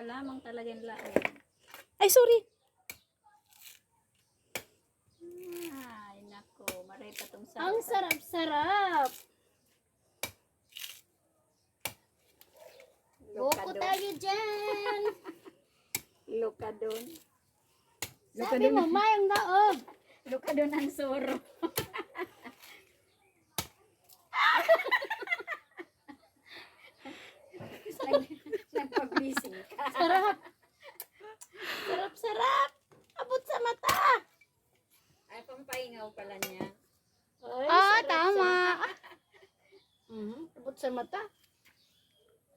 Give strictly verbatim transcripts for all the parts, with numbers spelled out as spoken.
Lamang talagang laog. Ay, sorry. Ay, nako. Maray pa tong sarap. Ang sarap-sarap. Buko Lukadon. Tayo dyan. Lukadon. Sabi mo, mayang laog. Lukadon ang suro. Nag- Nagpa-blessing ka. Sarap. Sarap-sarap. Abot sa mata. Ay, pampahingaw pala niya. Ay, ah, sarap, tama. Mhm, abot sa mata.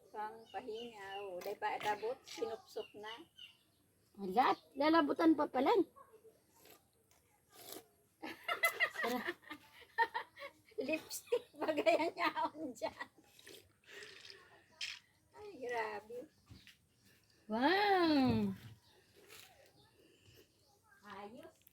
Pampahingaw. Dahil pa abot, sinupsok na. Alat, lalabutan pa pala. Lipstick, bagayan niya akong dyan. Ay, grabe. Wow! Ayos.